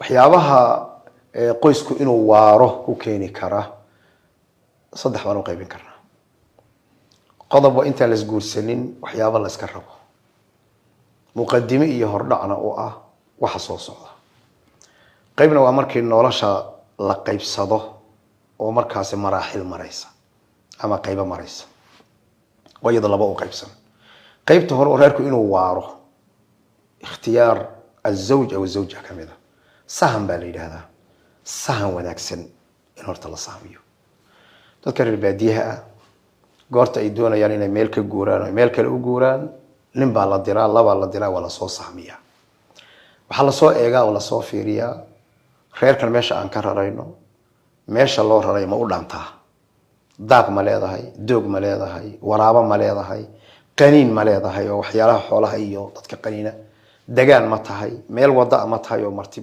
Waxyaabaha qoysku inuu waaro ku keeni kara saddex baan u qaybin karnaa. Qodob waa intaan laisguursanin waxyaaba la iska rabo, muqadime iyo hordhacna u ah waxa soo socda. Qaybna waa markii nolosha la qaybsado oo markaasi maraaxil maraysa ama qaybo maraysa, waa iyadoo laba u qaybsan. Qaybta hore oo reerku inuu waaro, ikhtiyaar azawj aw azawja ka mid a, sahan baa la yidhaahdaa. Sahan wanaagsan in horta la sahmiyo. Dadka reer baadiyaha ah goorta ay doonayaan inay meel ka guuraan oo meel kale u guuraan, nin baa la diraa, labaa la diraa, waa lasoo sahmiyaa. Waxaa lasoo eegaa oo lasoo fiiriyaa reerkan meesha aan ka rarayno, meesha loo raray ma u dhaantaa? Daaq ma leedahay? Doog ma leedahay? Waraabo ma leedahay? Qaniin ma leedahay? Oo waxyaalaha xoolaha iyo dadka qaniina. Degaan ma tahay? Meel wada ma tahay oo marti